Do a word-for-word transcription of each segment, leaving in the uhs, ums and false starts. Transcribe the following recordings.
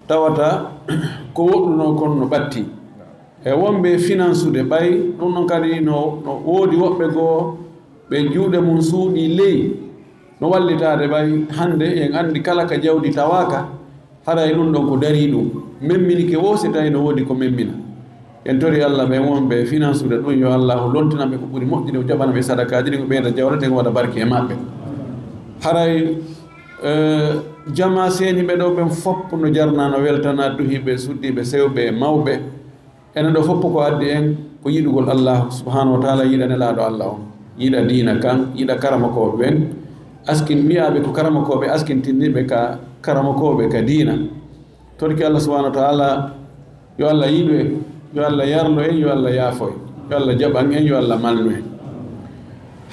tawata ko woɗɗunoo kon no ɓattii. E wonɓe finansude ɓay, ɗun ɗon kadi no, no woodi woɓɓe goo ɓe juuɗe mun suuɗii ley, no wallitaade ɓay hande en anndi kala ka jawdi tawaaka, haray ɗun ɗon ko darii ɗun. Memminike woo si tawii no woodi ko memmina. En torii Alla ɓen wonɓe finansude ɗun, yo Allaahu lontinan ɓe ko ɓuri moƴƴude, o jaɓana ɓe sadakaaji ɗin, o ɓeyda jawle ɗen, o waɗa barke e maɓɓe. Haray, eh, jamaa seeniiɓe ɗoo ɓen fow no jarnaa, no weltanaa duhiiɓe, suddiiɓe, sewɓe e mawɓe. Enen ɗoo fow ko addi en ko yiɗugol Allaahu subhaanahu wa ta'aalaa, yiɗa Nelaaɗo Alla on, yiɗa diina kan, yiɗa karamokooɓe ɓen, askin wi'aaɓe ko karamokooɓe, askintinniiɓe ka karamokooɓe ka diina. Torki Alla subhaanahu wa ta'aalaa, yo Alla yiɗu en, yo Alla yarno en, yo Alla yaafo en, yo Alla jaɓan en, yo Alla malnu en.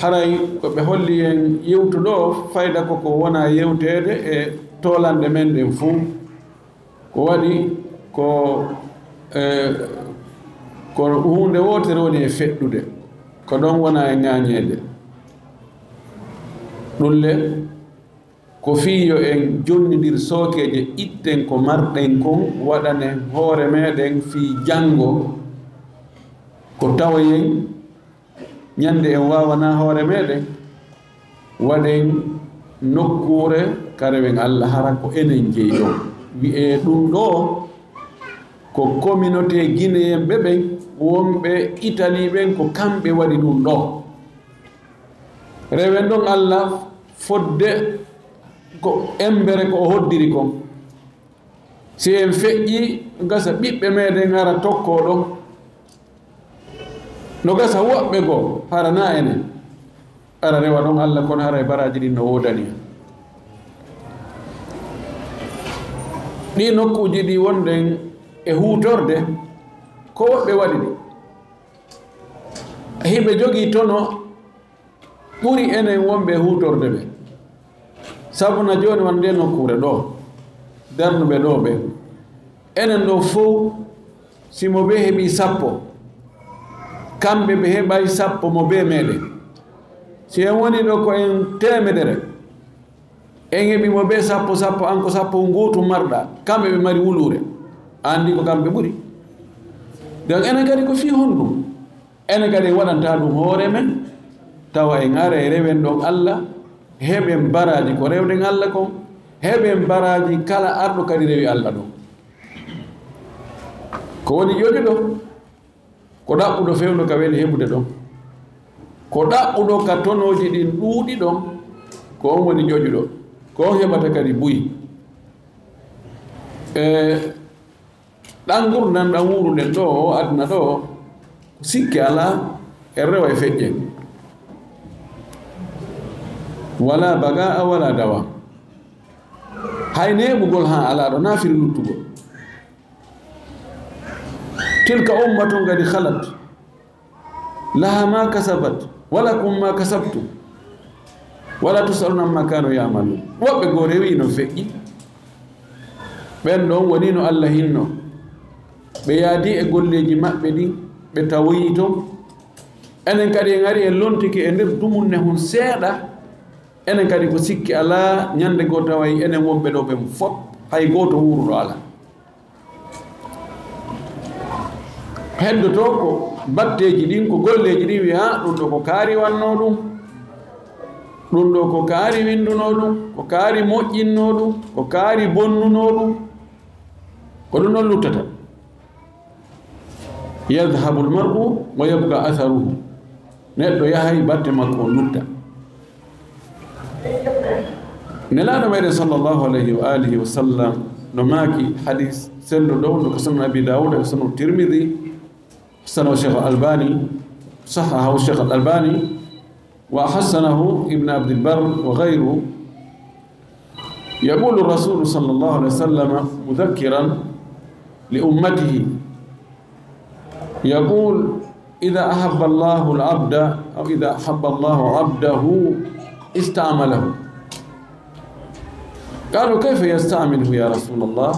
Haray ko ɓe holli en yewtu ɗoo, fayda ko ko wonaa yewteede e toolanɗe men ɗen fow. Ko waɗi ko, eh, ko huunde wootere woni e feɗɗude, ko ɗon wona e ŋaañeede. Ɗun le, ko fii yo en jonnindir sookeeje, itten ko marɗen kon, waɗanen hoore meɗen fii janngo, ko tawoyen Ñande en waawanaa hoore meɗen, waɗen nokkuure ka rewen Alla, hara ko enen jeyi ɗon. Wi'ee ɗun ɗoo ko communauté guinéen ɓe ɓen, wonɓe Italie ɓen, ko kamɓe waɗi ɗun ɗoo. Rewen ɗon Alla fodde ko embere ko o hoddiri kon. Si en feƴƴii, gasa ɓiɓɓe meɗen ara tokkoo ɗon. No gasa woɓɓe goo, hara naa enen, ara rewa ɗon Alla, kono haray baraaji ɗin no woodani en. Ɗii nokkuuji ɗi wonɗen e huutorde, ko woɓɓe waɗi ɗi. Hiɓe jogii tono ɓuri enen wonɓe e huutorde ɓe. Sabu na jooni wano ndee nokkuure ɗoo, darnuɓe ɗoo ɓen. Enen ɗoo fow, si mo bee heɓii sappo, kamɓe ɓe heɓay sappo mo bee meɗen. Si en wonii ɗoo ko en teemedere, en heɓii mo bee sappo sappo, an ko sappo ngootu marɗaa, kamɓe ɓe mari wuluure. A anndi ko kamɓe ɓuri. Donc enen kadi ko fii honɗun? Enen kadi en waɗanta ɗun hoore men, tawa en aray rewen ɗon Alla, heɓen baraaji ko rewɗen Alla kon, heɓen baraaji kala arɗo kadi rewi Alla ɗon. Ko woni ƴoƴuɗo? Ko ɗaɓɓuɗo fewndo ka weli heɓude ɗon. Ko ɗaɓɓuɗo ka tonooji ɗin ɗuuɗi ɗon, ko on woni ƴoƴuɗo. Ko on heɓata kadi buy. E, Ɗan ngurndan ɗan wuuruɗen ɗoo, oo aduna ɗoo, ko sikke alaa, en reway feƴƴen. Wala bagaa wala dawaa. Hay neeɓugol haa alaa ɗoo, naa firi luttugol. Tilka ummatun qad khalat. Laha ma kasabat, wa lakum ma kasabtum, wala tus'aluna amma kanu ya'malun. Woɓɓe goo rewii no feƴƴi. Ɓen ɗon wonii no Alla hinno. Ɓe yaadii e golleeji maɓɓe ɗin, ɓe tawoyii ton. Enen kadi en ari en lontike e nder dumunne hun seeɗa. Enen kadi ko sikke alaa, ñande goo taway enen wonɓe ɗoo ɓen fow, hay gooto wuuruɗo alaa. Heddotoo ko batteeji ɗin, ko golleeji ɗin, wi'a, "Ɗun ɗoo ko kaari wannoo ɗun, ɗun ɗoo ko kaari winndunoo ɗun, ko kaari moƴƴinnoo ɗun, ko kaari bonnunoo ɗun." Ko ɗun ɗon luttata. Yadhhabul mar'u wa yabqa atharuhu. Neɗɗo yahay, batte makko on lutta. Nelaaɗo meɗen sallallahu alayhi wa alihi wa sallam no maaki hadis selluɗo, no ko sunan Abi Dawud, ko sunan Tirmidhi, sanahu Sheikh Al-Albani, sahahahu Sheikh Al-Albani, wa hassanahu Ibn Abdul Barr wa ghayru. يقول الرسول صلى الله عليه وسلم مذكرا لأمته، يقول: إذا أحب الله العبد، أو إذا أحب الله عبده استعمله. قالوا: كيف يستعمله يا رسول الله؟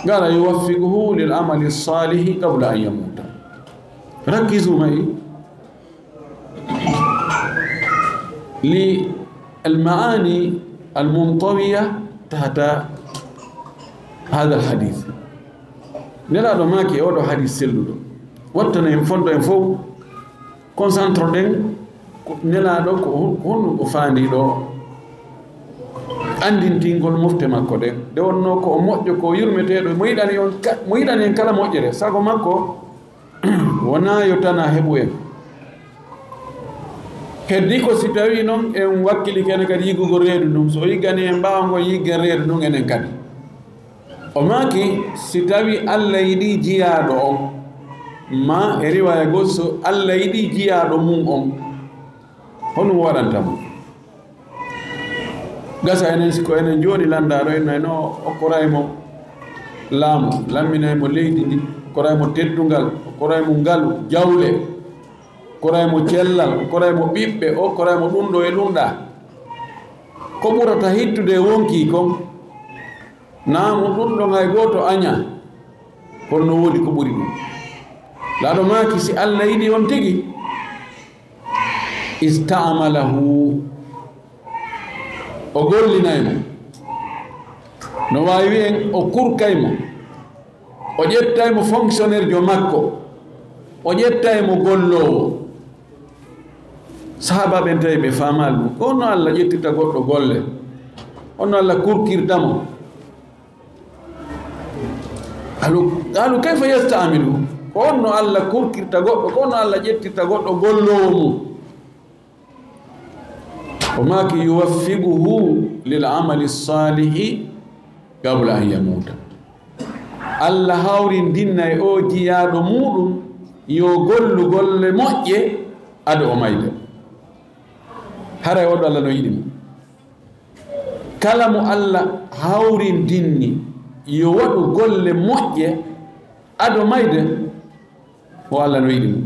قال: يوفقه للعمل الصالح قبل أن يموت. ركزوا معي. للمعاني المنطوية تحت هذا الحديث. Nelaaɗo maaki e oɗo hadis selluɗo, wattana en fondo en fow, concentre ɗen, ko Nelaaɗo ko hon-, ko honɗum o faandi ɗo, anndintingol mofte makko ɗen. Nde wonnoo ko o moƴƴo, ko o yurmeteeɗo, mo yiɗani on ka-, mo yiɗani en kala moƴƴere, sago makko wonaa yo tana heɓu en. Heddii ko si tawii non en wakkilike enen kadi yiggugol reedu ndun, so o yigganii en ɓaawo ngon, yiggen reedu ndun enen kadi. O maaki, si tawii Alla yiɗii jiyaaɗo on, maa e riwaaya goo, so Alla yiɗii jiyaaɗo mun on, honɗum o waɗanta mo? Gasa enen, si ko enen jooni lanndaaɗo, en no okkoray mo laamu, lamminay mo leydi ndi, okkoray mo teddungal, okkoray mo ngalu, jawle, okkoray mo cellal, okkoray mo ɓiɓɓe, okkoray mo ɗun ɗoo e ɗun ɗaa. Ko ɓurata hittude e wonkii kon, naa mo ɗun ɗon hay gooto añaa, kono no woodi ko ɓuri ɗun. Nelaaɗo maaki, si Alla yiɗi on tigi, ista'malahu, o gollinay mo. No waawi wi'en o kurkay mo, o ƴettay mo fonctionnaire jo makko, o ƴettay mo golloowo. Sahaaba ɓen tawi ɓe faamaali ɗum. Ko honno Alla ƴettirta goɗɗo golle? Honno Alla kurkirta mo? Qaalu, qaalu, kayfa yasta'milu? Ko honno Alla kurkirta goɗɗo? Ko honno Alla ƴettirta goɗɗo golloowo mum? O maaki, yuwaffiquhu lil amali saalihi qabla an yamuuta. Alla hawrindinnay o jiyaaɗo muuɗum yo gollu golle moƴƴe ado o mayde. Haray oɗo Alla no yiɗi mo. Kala mo Alla hawrindinni yo waɗu golle moƴƴe ado mayde, o Alla no yiɗi mo.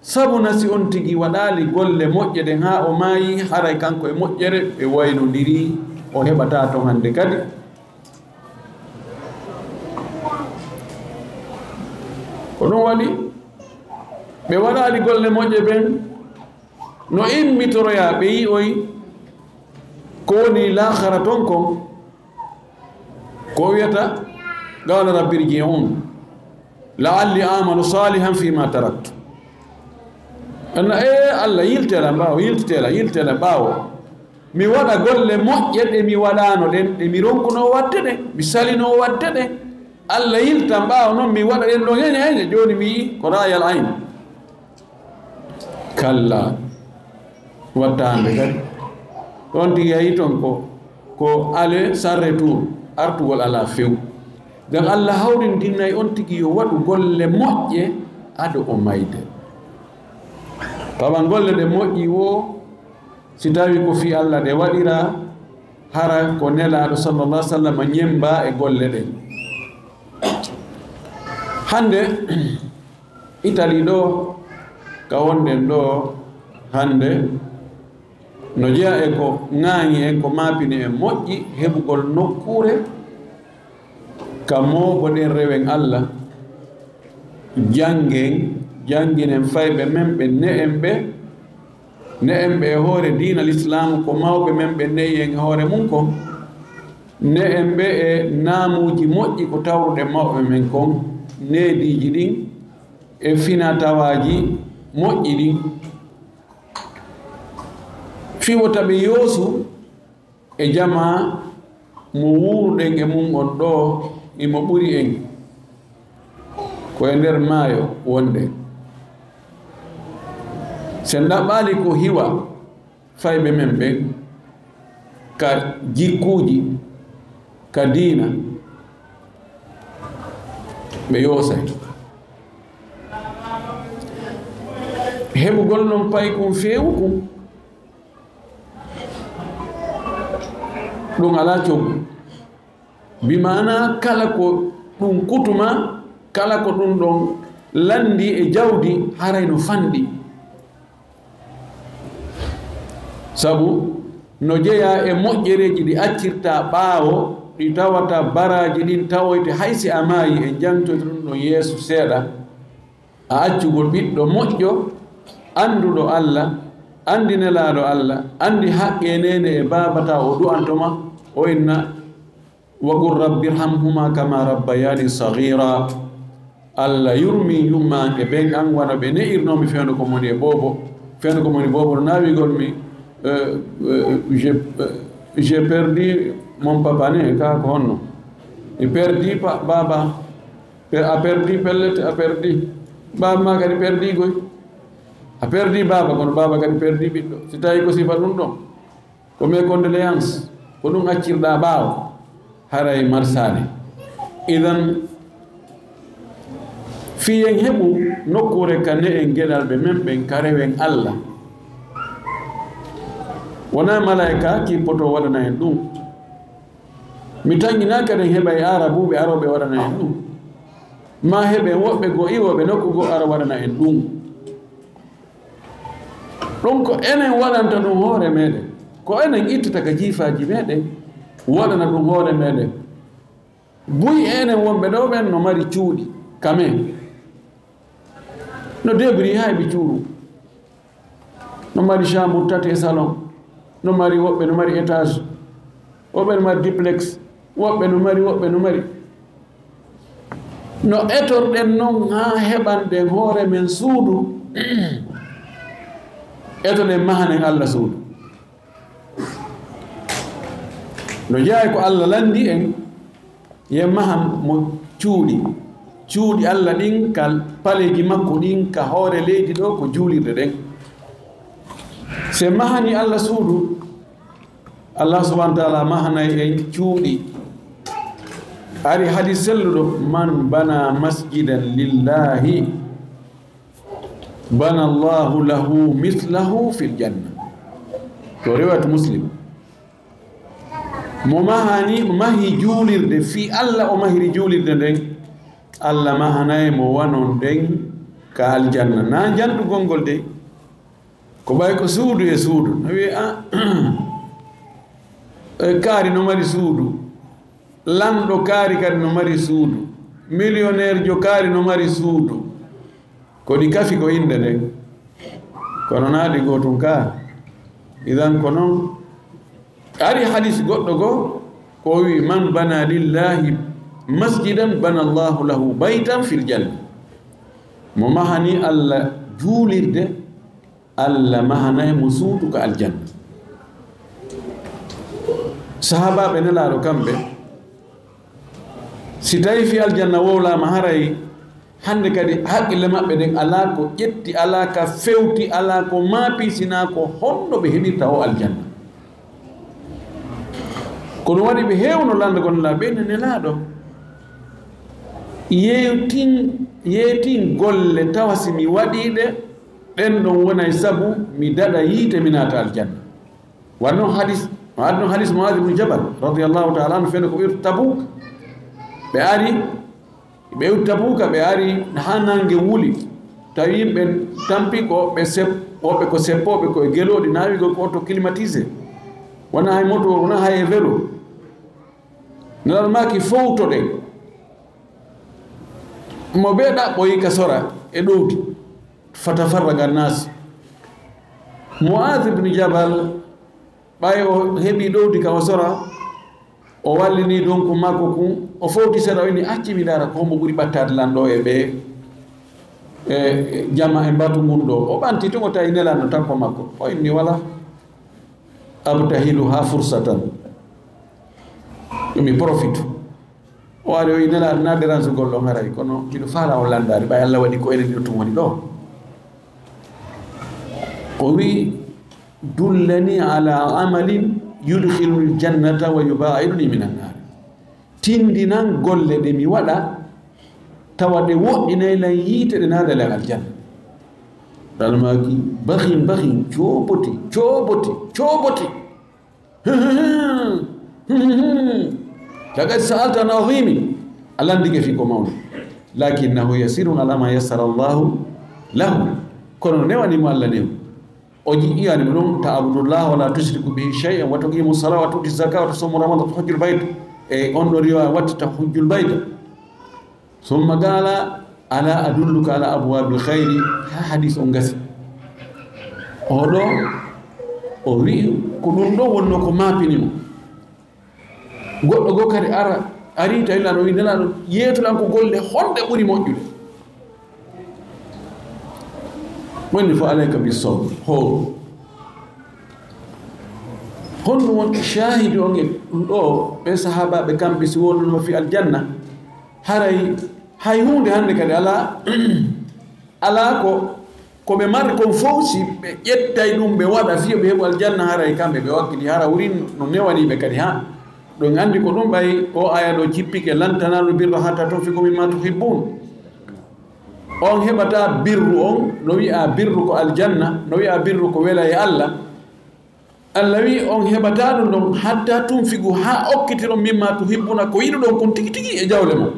Sabu na si on tigi waɗaali golle moƴƴe ɗen haa o maayi, haray kanko e moƴƴere ɓe waynondiri, o heɓataa ton hande kadi. Ko ɗum waɗi ɓe waɗaali golle moƴƴe ɓen, no immitoroyaa ɓe yi'oyi ko woni laakhara ton kon. Ko o wiyata, "Qaala rabbi irji'uun, la'alli a'malu saalihan fiimaa taraktu." Anna, "Ee Alla, yiltee lan ɓaawo, yiltitee lan, yiltee lan ɓaawo. Mi waɗa golle moƴƴe ɗe mi waɗaano ɗen, ɗe mi ronkunoo waɗde ɗen, mi salinoo waɗde ɗen. Alla yiltan ɓaawo non, mi waɗa ɗen ɗon heñe heñe, jooni mi yi'i ko ra'ayal ayn." Kalla, wattaande kadi. Ɗon tigi a yi'i ton ko, ko aller sans retour, artugol alaa few. Ngam Alla hawrindinnay on tigi yo waɗu golle moƴƴe ado o mayde. Tawan golle ɗe moƴƴi woo, si tawi ko fii Alla ɗe waɗiraa, hara ko Nelaaɗo sallallahu alaihi wasallam ñemmbaa e golle ɗen. Hande, Itali ɗoo, ka wonɗen ɗoo hande, no jeyaa e ko ŋaaŋi en, ko maapini en moƴƴi heɓugol nokkuure ka mooɓoɗen rewen Alla, janngen, jannginen fayɓe men ɓe, ne'en ɓe, ne'en ɓe e hoore diina Lislaamu, ko mawɓe men ɓe ne'i en e hoore mun kon, ne'en ɓe e naamuuji moƴƴi ko tawruɗen mawɓe men kon, neediiji ɗin, e finaa-tawaaji moƴƴi ɗin. Fii wota ɓe yoosu e jamaa mo wuuruɗen e mun on ɗoo, himo ɓuri en, ko e nder maayo wonɗen. Si en ɗaɓɓaali ko hiwa, fayɓe men ɓen ka jikkuuji, ka diina, ɓe yoosay. Heɓugol non paykun feewukun, ɗun alaa coggu. Bi maanaa kala ko ɗun kutuma, kala ko ɗun ɗon lanndii e jawdi, haray no fanɗi. Sabu no jeyaa e moƴƴereeji ɗi accirtaa ɓaawo, ɗi tawata baraaji ɗin tawoyte hay si a maayi, en janngoyto ɗun ɗon yeeso seeɗa. A accugol ɓiɗɗo moƴƴo, annduɗo Alla, anndi Nelaaɗo Alla, anndi haqqee neene e baaba, tawa o du'anto ma, o inna, وقل رب ارحمهما كما ربياني صغيرا. Alla yurmin yummaanke ben an wano ɓe ne'irnoo mi fewndo ko moni e boobo. Fewndo ko moni boobo no naawigol mi, euh, euh, j'ai, euh, j'ai perdu mon papa ne, ka ko honno? Mi perdi pa-, baba. Pe-, a perdi pellet, a perdi. Baba ma kadi perdi goy. A perdi baba, kono baba kadi perdi ɓiɗɗo. Si tawi ko sifa ɗum ɗon. Ko mes condoléances, ko ɗum accirɗaa ɓaawo, haray marsaali. Idan, fii en heɓu nokkuure ka ne'en geɗalɓe men ɓen, ka rewen Alla. Wonaa malaa'ika kippotoo waɗana en ɗum. Mi tanginaa kadi en heɓay aarabuuɓe arooɓe waɗana en ɗum. Maa heɓen woɓɓe goo iwooɓe nokku goo ara waɗana en ɗum. Ɗum ko enen waɗanta ɗum hoore meɗen. Ko enen ittata ka jiifaaji meɗen, waɗana ɗum hoore meɗen. Buy enen wonɓe ɗoo ɓen no mari cuuɗi, ka men. No débrouillé hay ɓe cuuɗu. No mari chambre tati e salon. No mari woɓɓe, no mari étage. Woɓɓe no mari duplex. Woɓɓe no mari, woɓɓe no mari. No etorɗen non haa heɓanɗen hoore men suudu, etoɗen mahanen Alla suudu. No jeyaa e ko Alla lanndii en, yo en mahan mo cuuɗi. Cuuɗi Alla ɗin ka paleeji makko ɗin ka hoore leydi ɗoo ko juulirɗe ɗen. Si en mahanii Alla suudu, Allah subhanahu wa ta'ala mahanay en cuuɗi. Ari hadis selluɗo, "Man bana masjidan lillahi, bana Allahu lahu mithlahu fil janna." Ko riwayat Muslim. Mo mahani, mo mahi juulirde, fii Allah o mahiri juulirde nden, Allah mahanay mo wanon ɗen ka aljanna. Na jantugol ngol dey. Ko ɓay ko suudu e suudu. No wi'e, a, e kaari no mari suudu. Lanɗo kaari kadi no mari suudu. Millionnaire jo kaari no mari suudu. Ko ɗi kafi ko innde nden. Kono naa ɗi gootun ka. Idan ko non. Ari hadis goɗɗo goo, ko o wi'i, "Man bana lillahi masjidan bana Allahu lahu baytan fil janna." Mo mahani Allah juulirde, Allah mahanay mo suudu ka aljanna. Sahaabaaɓe Nelaaɗo kamɓe, si tawi fii aljanna wowlaama, haray hannde kadi haqqille maɓɓe ɗen alaa ko ƴetti, alaa ka fewti, alaa ko maapi, sinaa ko honno ɓe heɓirta o aljanna. Ko ɗum waɗi ɓe heewno lanndagol Nelaaɗo, ɓe inni, "Nelaaɗo, yeetin, yeetin golle tawa si mi waɗii ɗe, ɗen ɗon wonay sabu mi daɗa yiite, mi naata aljanna." Wano hadis, wano hadis Mu'adh ibn Jabal, radiyallahu ta'ala anhu, fene ko ɓe Tabuk. Ɓe ari, ɓe Tabuka, ɓe ari haa nange wuli. Tawi yimɓe tampi ko ɓe sep-, woɓɓe ko seppooɓe ko e gelooɗi, naawigol ko auto climatisé. Wona hay moto, wona hay e vélo. Nelal maaki fowtoɗen. Mo ɓe ɗaɓɓoyi ka sora e ɗowdi. Fatafarraga nas. Mu'adh ibn Jabal, ɓay o heɓi ɗowdi ka o sora, o wallini donku makko kun, o fowti seeɗa, o inni, "Acci mi ndaara ko hombo ɓuri ɓattaade lan ɗoo e ɓee, e, e jama e mbatu ngun ɗoo." O ɓanti tun, o tawi Nelaaɗo takko makko. O inni, "Wala, abtahiluha fursatan." Mi profitu. O ari, o wi'i, "Nelaaɗo, na dérangegol ɗon haray, kono miɗo faalaa on lanndaade, ɓay Allah waɗi ko enen ɗiɗo tun woni ɗoo." O wi'i, "Dullani ala amalin yudkhiluni jannata wa yubaiduni minan naar." Tindinan golle ɗe mi waɗa, tawa ɗe woɗɗinay lan yiite, ɗe naada lan aljanna. Ɗan maaki, "Bakhin, bakhin, cooboti, cooboti, cooboti." Laqad sa'alta an azimin. A landike fii ko mawɗo. Lakinnahu yasirun ala ma yassara Allahu lahu. Kono no newani mo Allah newu. O ji'iyani mo ɗum, "Ta'budullaha wa la tushriku bihi shay'an wa tuqimu salata wa tu'ti zakata wa tasumu ramadan wa tahujjul bayt." E on ɗo riwaya watta tahujjul bayt. Summa qaala, "Alaa adulluka alaa abwaabil khayri?" Haa hadiis on gasi. Oo ɗoo, o wi'i, ko ɗum ɗoo wonnoo ko maapini mo. Goɗɗo goo kadi ara, ari tawi Nelaaɗo wi, Nelaaɗo, yeetu lan ko golle honɗe ɓuri moƴƴude? Woni fo alayka bi sawm, hooru. Honɗum woni shaahidi on e ɗum ɗoo, ɓee sahaabaaɓe kamɓe si wonno fii aljanna, haray hay huunde hannde kadi alaa, alaa ko, ko ɓe mari kon fow, si ɓe ƴettay ɗum ɓe waɗa fii yo ɓe heɓu aljanna, haray kamɓe ɓe wakkili, hara wurin no newanii ɓe kadi, haa. Ɗum anndi ko ɗum ɓay oo aaya ɗoo jippike, "Lan tanaalul birra hattaa tunfiqu mimmaa tuhibbuun." On heɓataa birru on, no wi'aa birru ko aljanna, no wi'aa birru ko wela e Alla. Alla wi'i on heɓataa ɗum ɗon hattaa tunfiqu, haa okkitiron mimmaa tuhibbuuna, ko yiɗuɗon kon tigi tigi e jawle mon.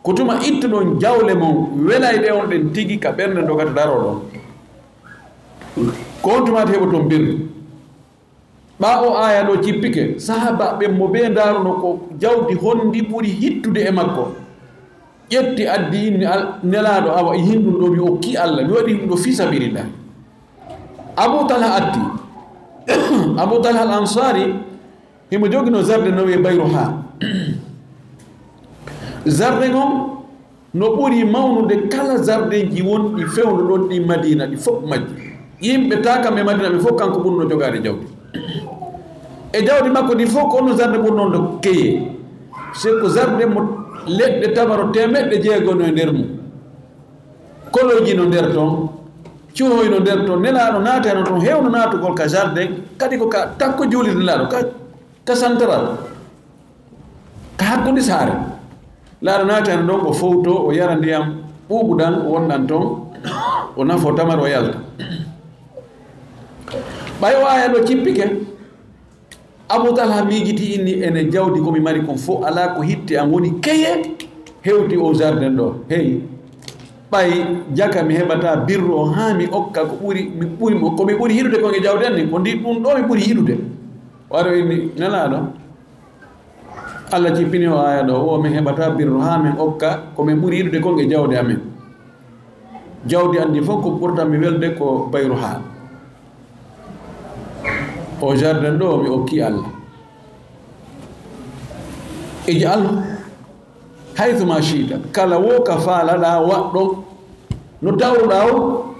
Ko tuma ittuɗon jawle mon welayɗe on ɗen tigi ka ɓernde ndogata daroɗon. Ko on tumaati heɓoton birru. Ɓaa oo aaya ɗoo jippike, sahaabaaɓe mo bee ndaaruno ko jawdi honndi ɓuri hittude e makko. Ƴetti addi inni Al-, Nelaaɗo, awa, e hinɗum ɗoo mi okki Alla, mi waɗi ɗum ɗoo fii sabiilillaahi. Abu Talha atti. Abu Talha al Ansaari, himo joginoo zarde no wi'ee Bayruha. Zarde ngon no ɓuri mawnude kala zardeeji wonɗi fewndo ɗon ɗi Madiina, ɗi fof majji. Yimɓe taa kam e Madiina ɓe fof kanko ɓurnoo jogaade jawdi. E jawdi makko ndi fof ko onno zarde ɓurnoo ndo keye. C'est que zarde mo leɗɗe tabaro teemeɗɗe jeego no e nder mum. Kolooji no nder ton, cuhoy no nder ton, Nelaaɗo naatayno ton, heewno naatugol ka jardin, kadi ko ka takko juulirde Nelaaɗo, ka, ka santaral, ka hakkunde saare. Nelaaɗo naatayno ɗon, o fowtoo, o yara ndiyam ɓuuɓuɗam, o wonɗan ton, o nafoo tamaro, o yalta. Ɓay oo aaya ɗoo jippike, Abu Talha miijitii inni ene jawdi ko mi mari kon fof, alaa ko hitte am woni keye hewti oo jardin ɗoo. Hey, ɓay jaka mi heɓataa birru on haa mi okka ko ɓuri, mi ɓuri mo, ko mi ɓuri yiɗude kon e jawdi an ndin, ko ndi ɗum ɗoo mi ɓuri yiɗude. O ari o inni, Nelaaɗo, Alla jippini oo aaya ɗoo, wo min heɓataa birru haa min okka ko min ɓuri yiɗude kon e jawdi amen. Jawdi an ndin fof ko ɓurɗan mi welde ko Bayruha. Oo jardin ɗoo mi okki Alla. Ij'alhu haythu ma shi'ta. Kala woo ka faalaɗaa waɗ ɗon. No tawruɗaa o,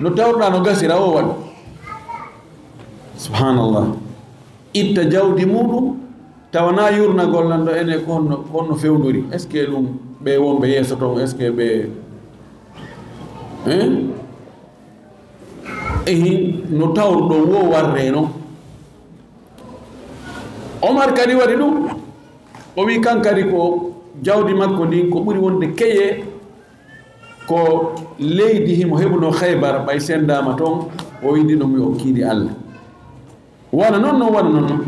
no tawruɗaa no gasira o waɗ. Subhanallah. Itta jawdi muuɗum, tawa naa yurnagol lan ɗoo ene ko honno, ko honno fewndori. Est-ce que ɗum ɓe wonɓe yeeso ton, est-ce que ɓe, hein? Ehin, no tawruɗon woo warre non. Omar kadi waɗi ɗum. O wi'i kan kadi ko jawdi makko ndin ko ɓuri wonde keye ko leydi himo heɓunoo Khaybar, ɓay senndaama ton, o wi'i ndi ɗum mi okkii ndi Alla. Wano non non, wano non non.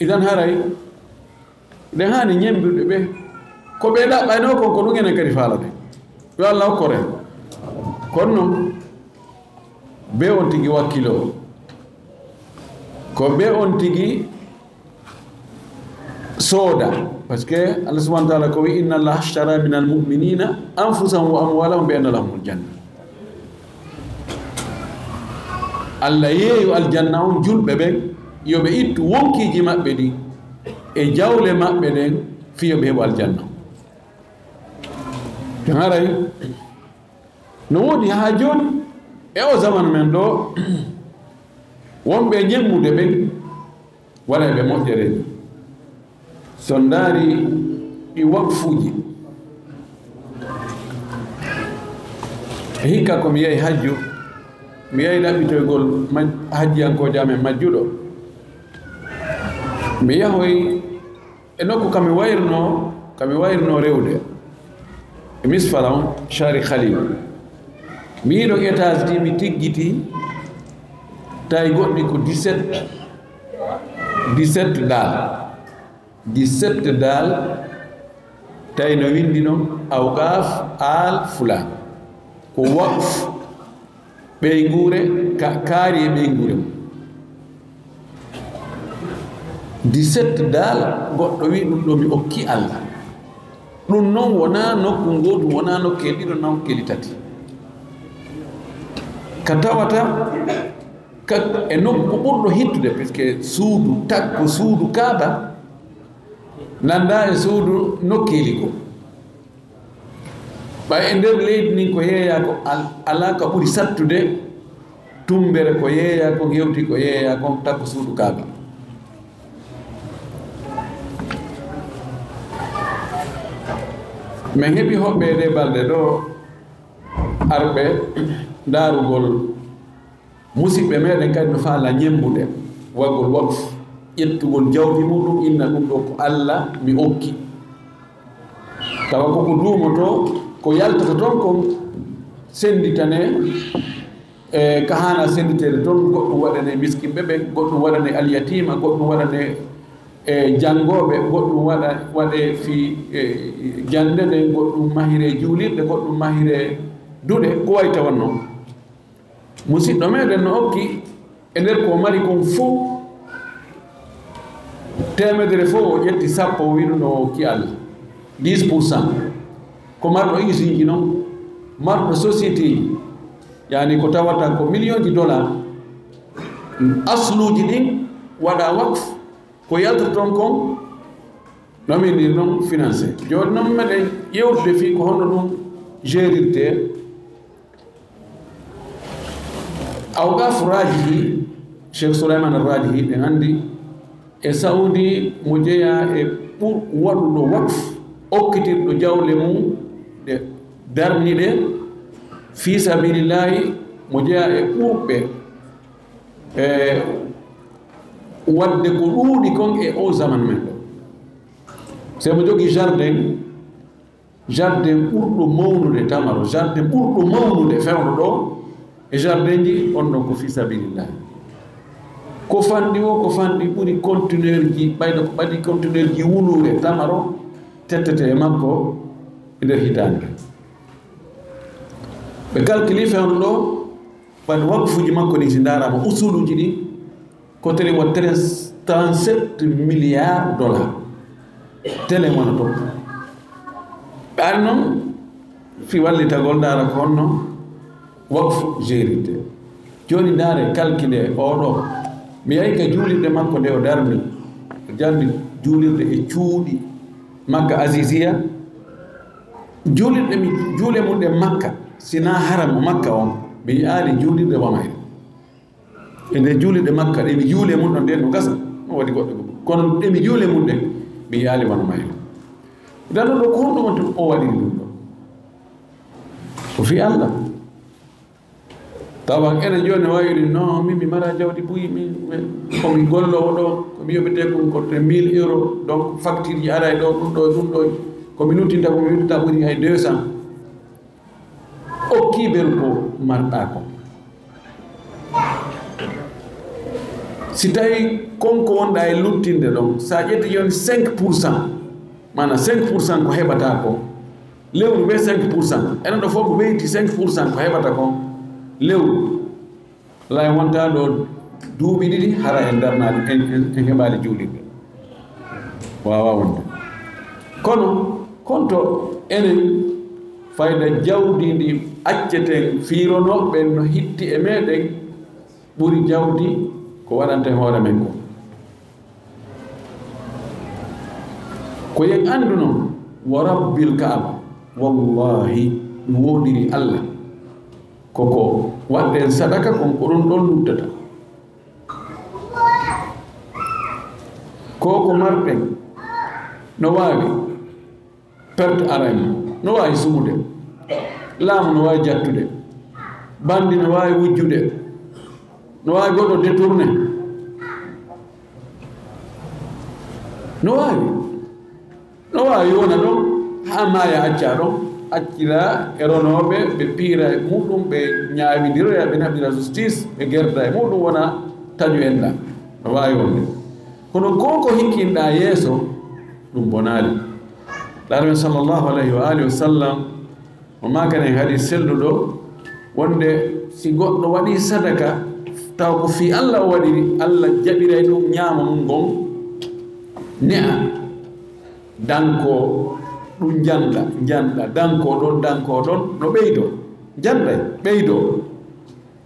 Idan haray Ɗen haani ñembirde ɓe. Ko ɓe ɗaɓɓaynoo kon, ko ɗum enen kadi faalaten. Yo Alla hokkor en. Kono non, be on tigi wakkiloo. Ko be on tigi sooda. Parce que Allah subhanahu wa ta'ala ko wi'i, "Inna Allaha ashtara minal mu'minina anfusahum wa amwalahum bi anna lahumul janna." Alla yeeyu aljanna on julɓe ɓen, yo ɓe ittu wonkiiji maɓɓe ɗin e jawle maɓɓe ɗen, fii yo ɓe heɓu aljanna. Ɓe haray no woodi haa jooni e oo zamanu men ɗoo, wonɓe e ñemmude ɓen, waɗayɓe moƴƴereeji. So ndaari ɗi waqfuuji, e hikka ko mi yahi hajju, mi yahi ɗaɓɓitoygol maj-, hajjiyankoojo amen majjuɗo. Mi yahoy e nokku ka mi wayrunoo, ka mi wayrunoo rewde. E Misfala on, Shari Khalil. Mi yi'i ɗon étage ɗi, mi tiggitii, tawi goɗɗi ko dix-sept, dix-sept daal. Dix-sept daal, tawi no winndi non Awqaaf Aal Fulaan. Ko waqf ɓeynguure, ka-, kaari e ɓeynguure mum. Dix-sept daal, goɗɗo wi'i ɗum ɗoo mi okki Alla. Ɗum non wonaa nokku ngootu, wonaa nokkeeli ɗiɗo, nokkeeli tati. Ka tawata ka, e nokku ɓurɗo hittude, parce que suudu takko, suudu Kaaba, Nanndaa e suudu nokkeeli goo. Ɓay e nder leydi ndin ko yeeyaa ko al-, alaa ka ɓuri sattude tummbere ko yeeyaa kon, hewti ko yeeyaa kon takko suudu Kaaba. Men heɓi hoɓɓe e ɗee balɗe ɗoo arɓe ndaarugol musiɓɓe meɗen kadi no faala ñemmbude, waɗgol waqf, ƴettugol jawdi muɗum, inna ɗum ɗoo ko Alla mi okki. Tawa ko ko duumotoo, ko yaltata ton kon sennditanee, e ka haana sennditeede ton, goɗɗum waɗanee miskinɓe ɓen, goɗɗum waɗanee alyatiima, goɗɗum waɗanee, e, janngooɓe, goɗɗum waɗa-, waɗee fii, e, jannde nden, goɗɗum mahiree juulirɗe, goɗɗum mahiree duɗe, ko wayi tawon non. Musiɗɗo meɗen no okki e nder ko o mari kon fow, teemedere fow o ƴetti sappo, o wi'i ɗum ɗoo o okki Alla, dix pour cent. Ko marɗo usine ji non, marɗo société ji, yani ko tawata ko million ji dollar, asluuji ɗin waɗa waqf, ko yaltata ton kon, no min ni non financé. Jooni non meɗen ƴeewtude fii ko honno ɗum gérirtee. Awqaafu Raajihi, Cheikh Souleymane Raajihi, ɓe anndi e Saudi mo jeyaa e ɓur-, waɗuɗo waqf, okkitirɗo jawle mum ɗe darni ɗe fii sabilillahi, mo jeyaa e ɓurɓe, e, waɗde ko ɗuuɗi kon e oo zaman men ɗoo. Si mo jogii jardin, jardin ɓurɗo mawnude tamaro, jardin ɓurɗo mawnude fewndo ɗoo e jardinji, on ɗon ko fii sabilillahi. Ko fanɗi woo, ko fanɗi ɓuri conteneur ji, ɓayno ko ɓadi conteneur ji wuluure tamaro tettete e makko e nder hitaande. Ɓe calculi fewndo ɗoo, ɓay waqfuuji makko ɗin si ndaaraama, usuluuji ɗin, ko tele wa treize, trente-sept milliards dollars. Tele wona ton. Ɓe ari non fii wallitagol, ndaara ko honno waqfu gérirtee. Jooni ndaare calcul oo ɗoo. Mi yahi ka juulirde makko nde o darni. O darni juulirde e cuuɗi Makka Aziziya. Juulirde mi, juule mun ɗen Makka, si naa haram o Makka on, mi yi'aali juulirde wa mayre. E nde juulirde Makka ɗe mi juule mun ɗon nden no gasa, no waɗi goɗɗo goɗɗo. Kono ɗe mi juule mun ɗen, mi yi'aali wano mayre. Dano ɗo ko honɗum wonti o waɗiri ɗum ɗo? Ko fii Alla. Tawa enen jooni no waawiri, "Non, min mi mara jawdi buy, min, min, ko mi golloowo ɗo, ko mi yoɓetee kon ko mille euros, donc facture ji aray ɗo, ɗum ɗo, ɗum ɗo, ko mi luttinta, ko mi luttinta ɓuri hay deux cents." Okkii beru ko marɗaa ko. Si tawii kon ko wonɗaa e luttinde ɗon, sa ƴetti jooni cinq pour cent, maanaam cinq pour cent ko heɓataa ko, lewru ɓe cinq pour cent, enen ɗo fof ko weyti cinq pour cent ko heɓata kon lewru. Wallaahi, wontaa ɗo duuɓi ɗiɗi, hara en darnaali, en, en, en heɓaali juulirde. Waawaa wonde. Kono, konto enen, fayda jawdi ndi acceten fiironooɓe no hitti e meɗen, ɓuri jawdi ko waɗanten hoore men ko. Ko yen anndu non, wa rabbil Kaaba, wallaahi, mi woondiri Alla, ko ko waɗɗen sadaka kon, ko ɗum ɗon luttata. Ko ko marɗen, no waawi perte aray mo, no waawi sumude, laamu no waawi jattude, bandi no waawi wujjude, no waawi goɗɗo détourné, no waawi. No waawi wona ɗon, haa maaya accaa ɗon, accira e ronooɓe, ɓe piira e muɗum, ɓe ñaawindiroya, ɓe naɓira justice, ɓe gerda e muɗum, wona taƴu enɗa. No waawi wonde. Kono ko ko hikkinɗaa yeeso, ɗum bonaali. Laara men sallallahu alayhi wa alihi wa sallam, o maakani en hadis selluɗo, wonde si goɗɗo waɗii sadaka, taw ko fii Alla o waɗiri, Alla jaɓiray ɗum ñaamo mum ngon, ne'a. Dankoo ɗum njanda, njanda, dankoo ɗon, dankoo ɗon, no ɓeydoo. Njanday, ɓeydoo.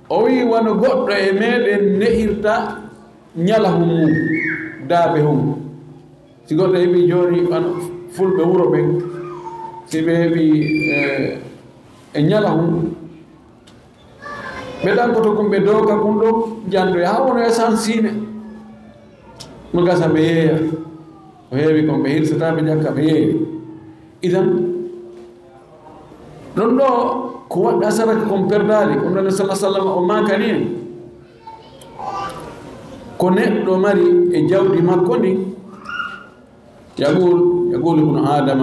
O wi'i, wano goɗɗo e meɗen ne'irta ñalahun mum, daabe hun. Si goɗɗo heɓii jooni, an fulɓe wuro ɓen, si ɓe heɓii, eh, e ñalahun, ɓe ɗankoto kun, ɓe dooka kun ɗon, jandoya, haa wona e sansiine. No gasa ɓe yeeya. Ko heewi kon, ɓe hirsataa, ɓe ƴakka, ɓe yeeya. Idan, ɗon ɗoo ko waɗɗaa sadaka kon perdaali, ko ɗon Nabi sallallahu alaihi wasallam o maakani en. Ko neɗɗo mari e jawdi makko ndin, يقول، يقول ابن آدم: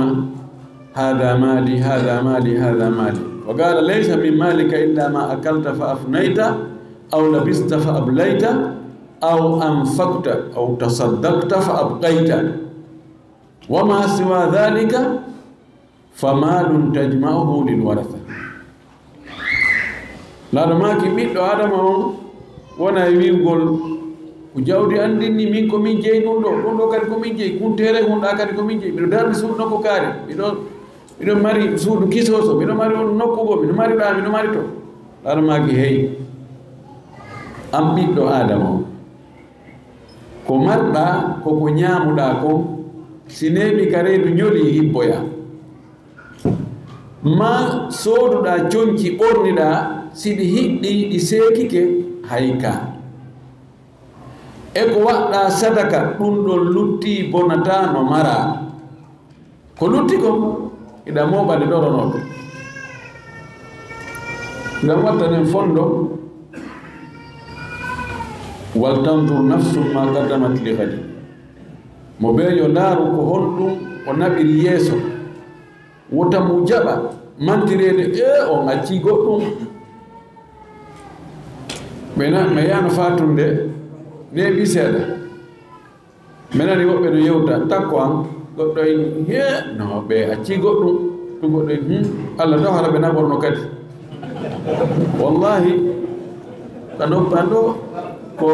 هذا مالي، هذا مالي، هذا مالي. وقال: ليس من مالك إلا ما أكلت فأفنيت، أو لبست فأبليت، أو أنفقت، أو تصدقت فأبقيت. وما سوى ذلك فمال تجمعه للورثة. Laaɗo maaki, ɓiɗɗo Aadama on wona e wi'ugol, "Ko jawdi an ndin ni, min ko min jeyi ɗun ɗoo, ɗun ɗoo kadi ko min jeyi, kun teere kun ɗaa kadi ko min jeyi. Miɗo darni suudu nokku kaari, miɗo, miɗo mari suudu kisoso, miɗo mari on nokku goo, miɗo mari ɗaa, miɗo mari to." Laaɗo maaki, "Hey, an ɓiɗɗo Aadama on, ko marɗaa, ko ko ñaamuɗaa kon, si neeɓi ka reedu ñolii hibboyaa." Maa sooduɗaa conci ɓorniɗaa, si ɗi hiɗɗii, ɗi seekike, hay ka. E ko waɗɗaa sadaka, ɗun ɗon luttii, bonataa no maraa. Ko lutti kon, hiɗa mooɓa nde ɗoronooɗo. Ngam wattanen fondo, "ولتنظر نفس ما قدمت لغد." Mo bee yo ndaaru ko honɗun o naɓiri yeeso. Wota mo jaɓa mantireede, "Ee, on accii goɗɗun." Mi na-, mi yaano faatunde, neeɓii seeɗa. Mi nani woɓɓe no yewta, takko an, goɗɗo en, "Hee, no, ɓe accii goɗɗun." Ɗun goɗɗo en, "Hmm, Alla taw hara ɓe naɓorno kadi." Wallahi, ka noppi an ɗoo, ko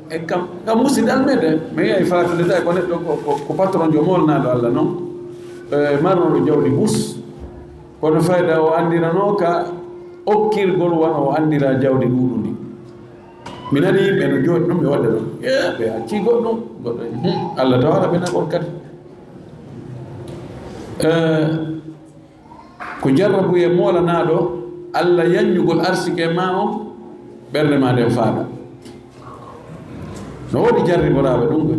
e kam, kam musidal meɗen, mi yi'ay faatunde tawi ko neɗɗo ko, ko, ko patron jo molnaaɗo Alla non, e, marnooɗo jawdi bus. Kono fayda o anndirano ka okkirgol wano o anndira jawdi ɗuuɗundi. Mi nani yimɓe no jooɗi ɗum ɓe waɗa ɗum. E, ɓe accii goɗɗum, goɗɗo, hmm, Alla taw hara ɓe naɓor kadi. E, Ko jarrabuye moolanaaɗo Alla yanñugol arsike maa on, ɓernde maa nden faaɗa. No woodi jarriboraaɓe ɗum ɓe.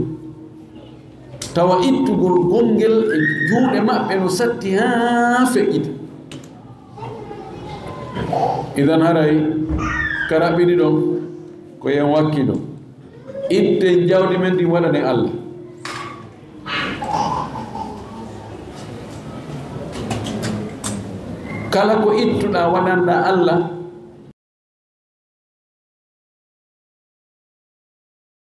Tawa ittugol gongel e juuɗe maɓɓe no satti haa feƴƴita. Idan haray ka raɓɓiɗi ɗon, ko yen wakkido. Itten jawdi men ɗin waɗanen Alla. Kala ko ittuɗaa waɗanɗaa Alla,